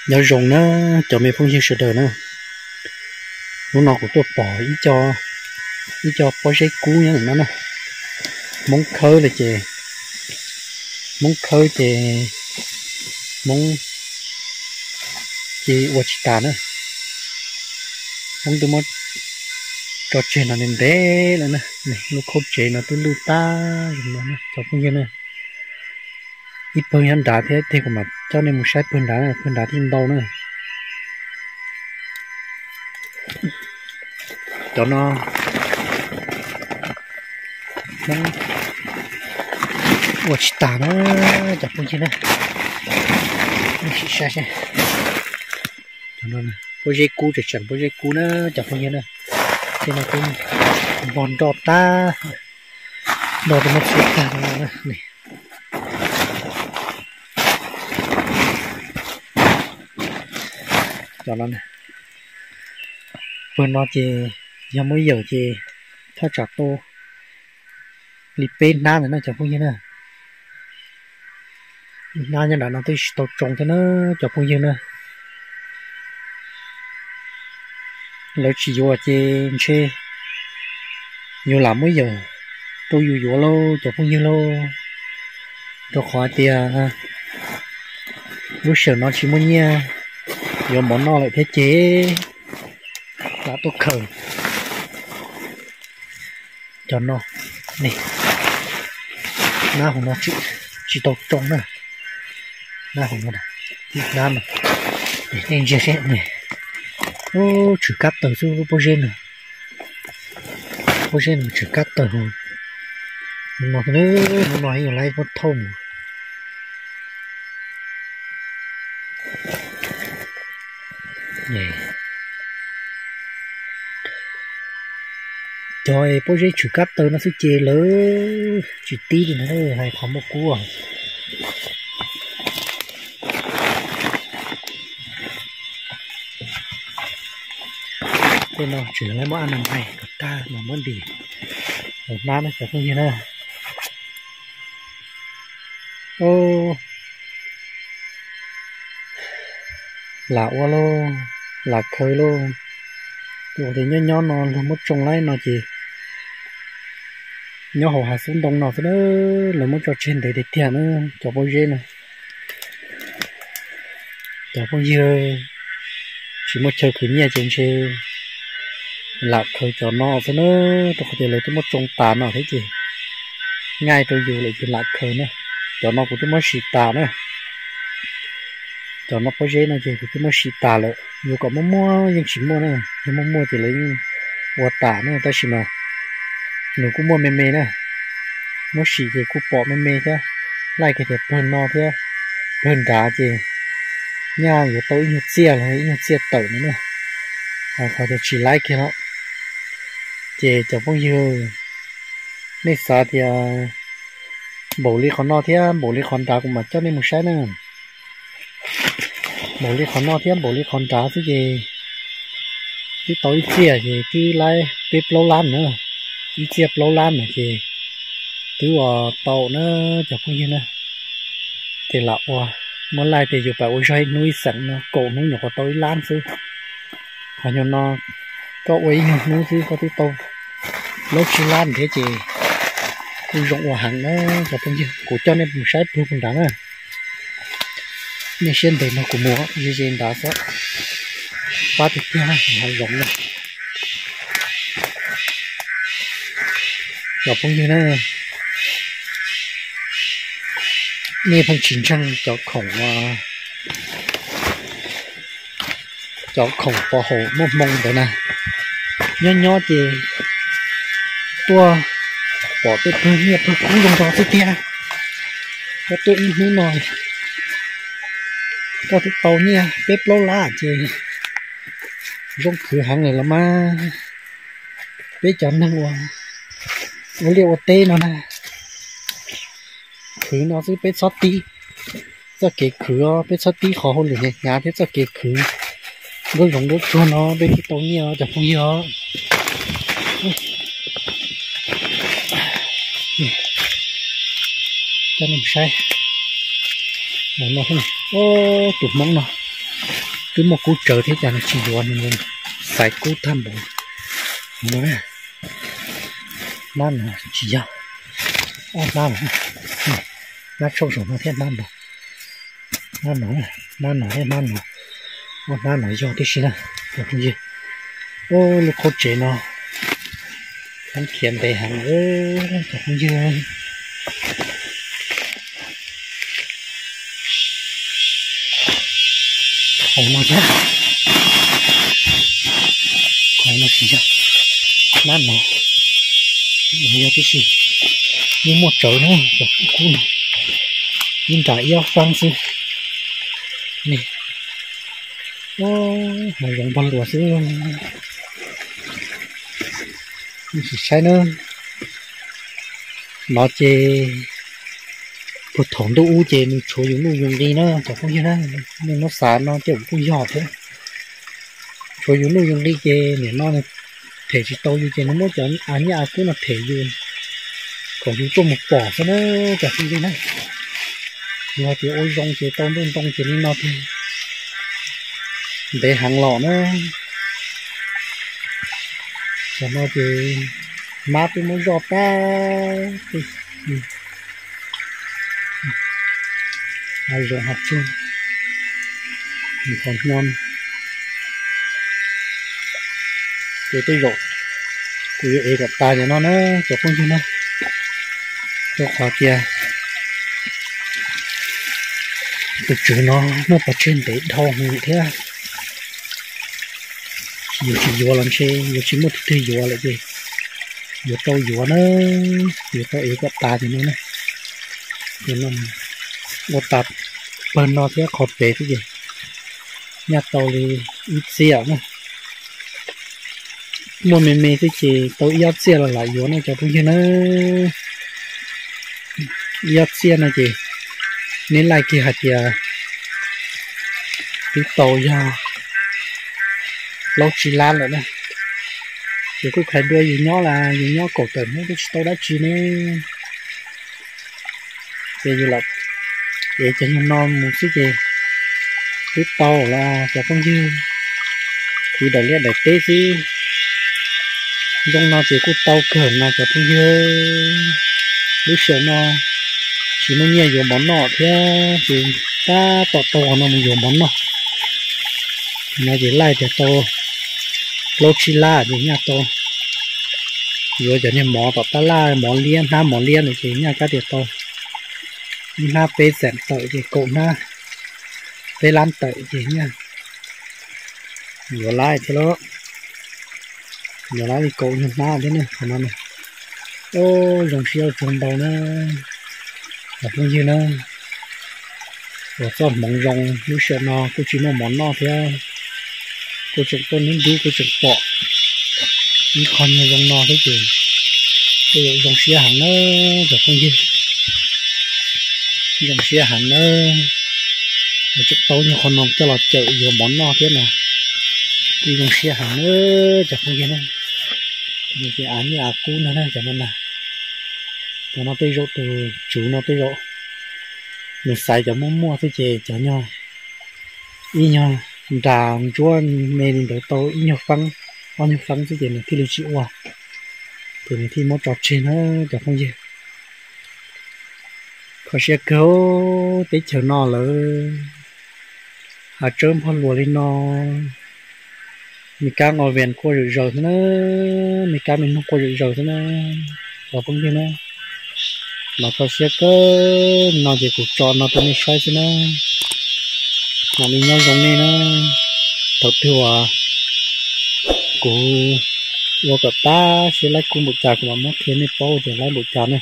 Nyob zoo na cov me phooj ywg sawv daws na, hnub no kuv tuaj pom ib co, ib co pob zeb kub nyob ntawm no na. Hmoob khawb lawm ces, Hmoob khawb ces, Hmoob ces ua tsis tas na. Hmoob twb muab tso tseg no ntev ntev lawm na. Lub khaub tsev no twb lwj tag zoo no na cov phooj ywg na. Ib pawg nyob nrad thiab, ib teg kuv mam coj nej mus saib pawg nrad, pawg nrad thiaj ntau na. Cov no ua tsis tas na cov phooj ywg na. Sim saib seb, pob zeb kub, tseem pob zeb kub na cov phooj ywg na. Tej no twb npog nroj tag, nroj twb muab txhub tag no na. Cov no, pawg no ces yog muab yawm ces thaj tsam tu li peb hnab ntawd no cov phooj ywg na. Hnab nyob nram no twb tsis tau tsoo thiab na cov phooj ywg na. Lawv tsis yuav ces ntshe yus lam muab yawm rau yus yuav lauj cov phooj ywg lauj. Rau qhov hais tias lub sij hawm no tsis muaj nyiaj yuav mov noj lawm thiab ces lam tuaj khaws. Cov no, hnab hauv no tsis tau tsoo na. Hnab hauv no, hnab no, nej ntsia seb, tshwm kab taws xwb lub pob zeb no. Pob zeb no tshwm kab taws hauv no, hnub no yog lawv muab thauj mus. Cov pob zeb tshwm kab taws no xwb ces lawv tsis tib li na, hais qhov muaj kub. Tej no tseem lawv muab a na nais kom tag mas muab ntim hauv hnab na cov phooj ywg na. Lam ua lauj, lam khaws lauj. Tus uas tias nyob nyob no luag muab tsoo laib no ces nyob hauv hav xub ntoo no xwb na, lawv muab tso tseg ntev tiag tiag na cov pob zeb na. Cov phooj ywg tsis muaj chaw khwv nyiaj ces ntshe lam khaws cov no xwb na, rau qhov tias lawv twb muab tsoo tas no thiab ces nqaij rau yus lawm ces lam khaws na. Cov no kuv twb muab sim tas na. Cov no pob zeb no ces kuv twb muab sim tas lawm, yuav kom muaj muaj yeej tsis muaj na, yog muaj muaj ces lawv yeej ua tas na, tab sis mas nws kuj muaj me me na. Muab sim ces kuj pom me me thiab, laij kiag tias pawg no thiab pawg nrad ces nyaj yuav tau ib nyuag txiaj los ib nyuag txiaj tawm no na. Hais qhov tias tsis laib kiag no ces cov phooj ywg, nej xav tias npaum li qhov no thiab npaum li qhov nrad kuv mam coj nej mus saib na. Npaum li qhov no thiab npaum li qhov nrad xwb ces twb tau ib txiaj ces twb laib peb plaub lab na, ib txiaj plaub lab na ces twb ua tau na cov phooj ywg na. Ces lam ua, muab laij tias yus pab ua zog ib hnub ib xeem no kaum hnub nyuam qhuav tau ib lab xwb. Qhov nyuag no koj ua ib nyuag hnub xwb koj twb tau plaub tsib lab thiab ces kuj zoo ua heev na cov phooj ywg. Kuv coj nej mus saib pawg nrad na. Nej siab ntev no kuv mus ze ze nrad xwb, pab tiag tiag hav zoov na. Cov phooj ywg na, nej pheej tsis ntseeg cov khoom, cov khoom pov haum muaj hmoo ntawd na. Nyob nyob ces tuaj pom tej pawg nyiaj pawg kub zoo nraug xwb tiag. Koj tuaj ib hnub no koj twb tau nyiaj peb plaub lab ces zoo khwv heev lawm los mas. Peb cov neeg ua, ua liaj ua teb no na, khwv no xwb peb txhob tib txoj kev khwv, peb txhob tib qhov hauj lwm hnyav hnyav thiab txoj kev khwv nruab zoov nruab tsuag no peb thiaj tau nyiaj os cov phooj ywg. Coj nej mus saib, tus Hmoob no, Twb muaj kub tsawv thiab cas nws tsis yuav, nws xaiv kub tag npaum no. Hnab no tsis yog, ob hnab no, hnab tshooj saum no thiab hnab no, hnab no, hnab no thiab hnab no, ob hnab no yog tib si na cov phooj ywg. Lub qhov tsev no khab khiav ntev heev cov phooj ywg. Qhov no thiab, qhov no tsis yog, hnab no yog tib si, yeej muaj tsawv na cov kub no, ib nram ib ob faab xwb. Hav zoov npog luas xwb. Sim saib na, no ces puag thaum ntuj ub ces nws tshuav yus nuj yus nqi na cov phooj ywg na. Nej muab xav no ces kuj yog thiab, tshuav yus nuj yus nqi ces nim no them tsis tau yus ces nws muab cov av nyiaj av kub no them yus kom yus tuaj mus pom xwb na cov phooj ywg na. Yog tias ua zoo ces tau ntuj ntoo ces li no tiag, ntev heev los na. Cov no ces mab twb muab zoj tag, hav zoov hav tsuag, qhov nyo ces tej zaum kuv yuav ev kom tas cov no na cov phooj ywg na, rau qhov tias tus tswv no muaj pov tseg ntev dhau heev thiab. Yus tsis yuav los ntshe yuav tsis muaj tus twg yuav lawm ces yuav tau yuav na, yuav tau ev kom tas ces no na. Ua tas pawg no thiab qhov pem xwb ces nyaj tau li ib txhiab na. Muaj me me xwb ces tau ib ob txhiab los lam yuav no cov phooj ywg na. Ib ob txhiab no ces neb laij kiag hais tias twb tau yog plaub tsib lab lawm na. Ces kuj hais dua yus nyob las yus nyob kaum tawm hnub twb tsis tau dab tsi ne. Ces yus lam ev cov nyuag no mus xwb ces twb tau los cov phooj ywg, kuv daim liaj daim teb xwb. Zoo no ces kuj tau kawg no cov phooj ywg. Lub sij hawm no tsis muaj nyiaj yuav mov noj thiab ces tab tom tau qhov no mus yuav mov noj. No ces laij tias tau plaub tsib lab ces nyaj tau yuav cov niag mov tom tab laj, mov liab, hnab mov liab no ces nyaj kab tias tau ib hnab peb xees tawm ces kaum hnab, peb lab tawm ces nyaj yuav laij thiab lauj. Yuav laij li kaum nyuag hnab thiab ne qhov no. Zoo siab ua tsaug ntau na cov phooj ywg na, uas txoj hmoov zoo lub sij hawm no kuj tsis muaj mov noj thiab, kuj tseem tuaj nub ntub kuj tseem pom ib qho nyuag zoo no thiab ces kuj zoo siab heev na cov phooj ywg. Zoo siab heev na, tseem tau nyuag qho no coj los cawm yuav mov noj thiab no, kuj zoo siab heev na cov phooj ywg na. Ces av nyiaj av kub no na cov no na. Cov no tej zaum tus tswv no tej zaum nws xaiv cov muaj muaj xwb ces cov nyuag, ib nyuag nras ntsuab me li ntawd tau ib nyuag feeb, ob nyuag feeb xwb ces nws thiaj li tsis ua, ces nws thiaj muab tso tseg na cov phooj ywg. Kho siab kawg, teb chaws no lawv hav tsawb npog luas li no, me kab nqos vias quaj zom zaws xwb na, me kab me noog quaj zom zaws xwb na cov phooj ywg na. Mas kho siab kawg, no ces kuv tso no rau nej saib xwb na. Mam li nyob zoo nej na. Thaum twg uas kuv ua kom tab seb laib kub npaum cas kuv mam muab qhia nej paub tias laib npaum cas ne.